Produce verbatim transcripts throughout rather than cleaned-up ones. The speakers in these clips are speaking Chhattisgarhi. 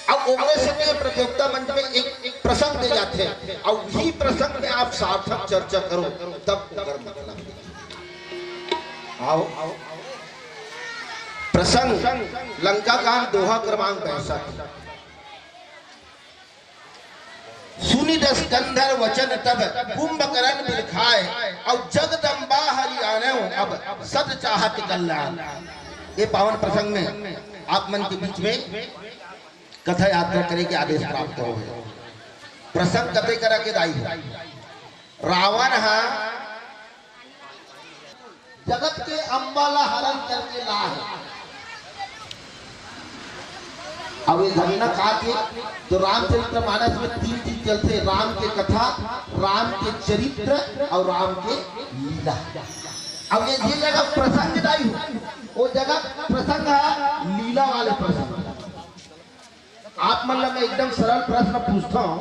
अब ओकरे से ये प्रतियोगिता मंच में एक, एक प्रसंग दे जाथे, अउ वही प्रसंग में आप सार्थक चर्चा करो, तब ओकर मतलब। आओ, प्रसंग लंका कांड, दोहा क्रमांक पैंसठ। सुनि दस गंधर्व वचन तब कुंभकर्ण बिलखाय, अउ जगदम्बा हरि आनेउ अब सत चाहत कल्याण। ये पावन प्रसंग में आप मन के बीच में कथा यात्रा करे के आदेश प्राप्त होय हे। प्रसंग कते करा के दाई हे। रावण हा जगत के अम्बा ला हरण करके लाय हे। अब ये घटना का के, तो रामचरित्र मानस में तीन चीज चलथे, राम के कथा, राम के चरित्र अउ राम के लीला। अब ये जे जगह प्रसंग दाई हो, वो जगह प्रसंग हे लीला वाले प्रसंग। आप मन ला मैं एकदम सरल प्रश्न पूछता हूँ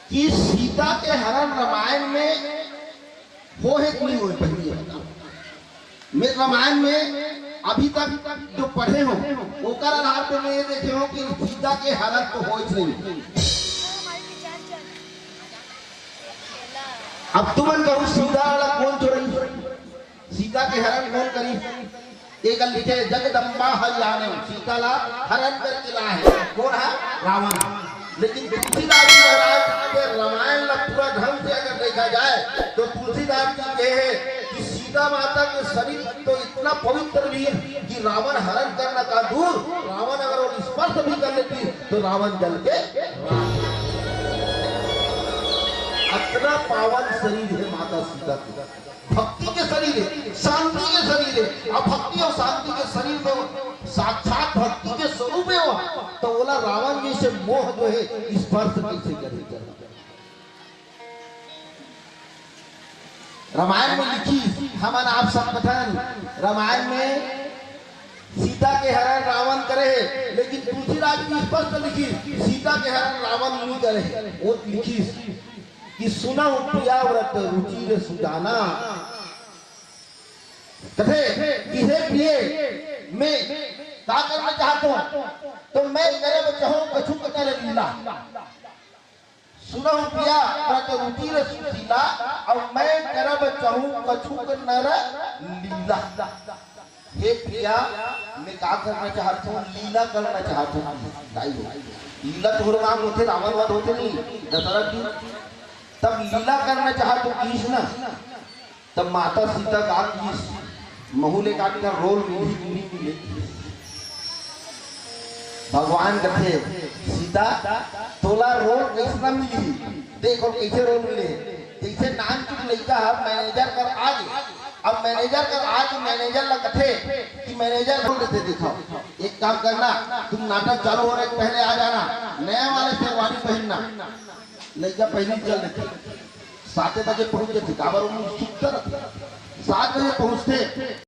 कि सीता के हरण रामायण में होय हे कि नहीं होय हे? पहली ये बताओ। मैं रामायण में अभी तक जो पढ़े हूँ, ओकर आधार पे मैं ये देखे हूँ कि सीता के हरण तो होय ही नहीं। अब तुमन कहू, सीता ला कोन चोरई? सीता के हरण कोन करी? एक लिखे, जगदम्बा हरि आनेउ, सीता ला हरण करके लाय हे। कोन हा? रावण। लेकिन तुलसीदास जी महाराज के रामायण ला पूरा ढंग से अगर देखा जाए, तो तुलसीदास जी कहे हे कि सीता माता के शरीर तो इतना पवित्र भी कि रावण हरण करना का दूर, रावण अगर वो स्पर्श भी कर लेती, तो रावण जल के, इतना पावन शरीर हे माता सीता के। भक्ति के शरीर हे, शांति के शरीर हे। अउ भक्ति अउ शांति के शरीर में वो साक्षात भक्ति के स्वरूप हे वो, तो ओला रावण जैसे मोह जो हे, स्पर्श कैसे करे? रामायण में लिखिस, हमन आप सब पठन, रामायण में सीता के हरण रावण करे हे, लेकिन तुलसीदास जी स्पष्ट लिखिस, सीता के हरण रावण नहीं करे हे। वो लिखिस कि सुनहु प्रिया व्रत रुचिर सुजाना। कथे कि हे प्रिय, मैं का करना चाहत हूँ, तो मैं करब चहूँ कछुक नर लीला। सुनहु प्रिया व्रत रुचिर सुशीला, अउ मैं करब चहूँ कछुक नर लीला। हे प्रिया, मैं का करना चाहत हूँ? लीला करना चाहत हूँ। दाई हो, लीला तोर नाम होथे, रावण वध होथे नहीं, दशरथ जी। तब लीला करना चाहत हूँ, किहिस ना। तब माता सीता का किहिस, महू ले का का रोल मिलही, मिलही, मिलही। भगवान कथे, सीता, तोला रोल कैसना मिलही? देखो, कैसे रोल मिले। जैसे नानचुक लइका ह मैनेजर कर आगे, अब मैनेजर कर आगे मैनेजर ला कथे कि मैनेजर बोल देथे, देखो, एक काम करना, तुम नाटक चालू होने के पहले आ जाना, नया वाले शेरवानी पहनना। लइका पहली चल देथे, साते बजे पहुंच जाथे, काबर वो सुत्ता रथे, सात बजे पहुंचथे।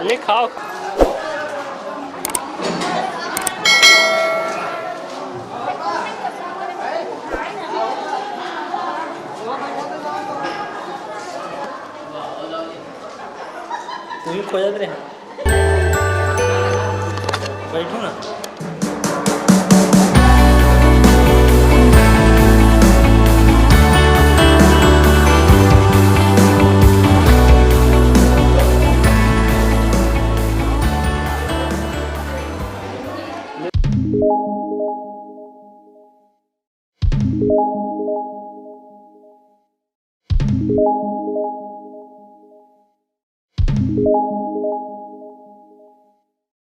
ले खाओ। तुम खोजत रहे।